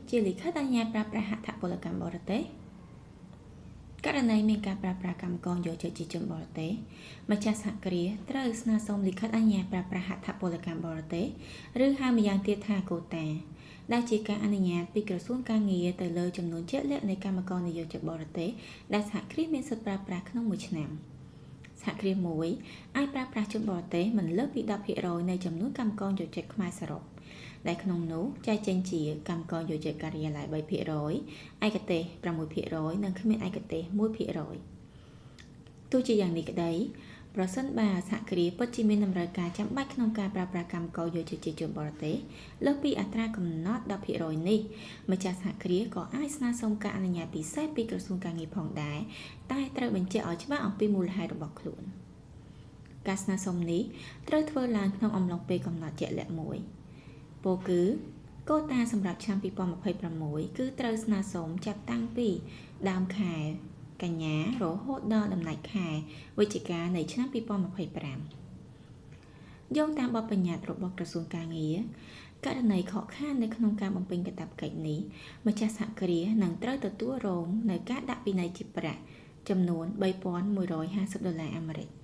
ជាលិខិតអនុញ្ញាតប្រើប្រាស់ហត្ថពលកម្មបរទេស។ ករណីមានការប្រើប្រាស់កម្មករនិយោជិតជាជនបរទេស ម្ចាស់សហគ្រាសត្រូវស្នើសុំលិខិតអនុញ្ញាតប្រើប្រាស់ហត្ថពលកម្មបរទេស ឬហៅម្យ៉ាងទៀតថាកូតា ដែលជាការអនុញ្ញាតពីក្រសួងការងារទៅលើចំនួនជាក់លាក់នៃកម្មករនិយោជិតបរទេសដែលសហគ្រាសមានសិទ្ធិប្រើប្រាស់ក្នុងមួយឆ្នាំ។ សហគ្រាសមួយអាចប្រើប្រាស់ជនបរទេសមិនលើសពី10%នៃចំនួនកម្មករនិយោជិតខ្មែរសរុប ដែលក្នុងនោះចែកចេញជាកម្មករនិយោជិតការិយាល័យ3%ឯកទេស6%និងគ្មានឯកទេស1%។ ទោះជាយ៉ាងនេះក្តី ប្រសិនបើសហគ្រាសពិតជាមានតម្រូវការចាំបាច់ក្នុងការប្រើប្រាស់កម្មករយោជិតជាជនបរទេសលើសពីអត្រាកំណត់10%នេះ ម្ចាស់សហគ្រាសក៏អាចស្នើសុំការអនុញ្ញាតពិសេសពីក្រសួងការងារផងដែរ តែត្រូវបញ្ជាក់ឲ្យច្បាស់អំពីមូលហេតុរបស់ខ្លួន។ ការស្នើសុំនេះត្រូវធ្វើឡើងក្នុងអំឡុងពេលកំណត់ជាក់លាក់មួយ ពោលគឺកូតាសម្រាប់ឆ្នាំ2026គឺត្រូវស្នើសុំចាប់តាំងពីដើមខែកញ្ញារហូតដល់ដំណាច់ខែវិច្ឆិកានៃឆ្នាំ2025។ យោងតាមបទបញ្ញត្តិរបស់ក្រសួងការងារ ករណីខកខាននៅក្នុងការបំពេញកាតព្វកិច្ចនេះ ម្ចាស់សហគ្រាសនឹងត្រូវទទួលរងនូវការដាក់ពិន័យជាប្រាក់ចំនួន3150ដុល្លារអាមេរិក។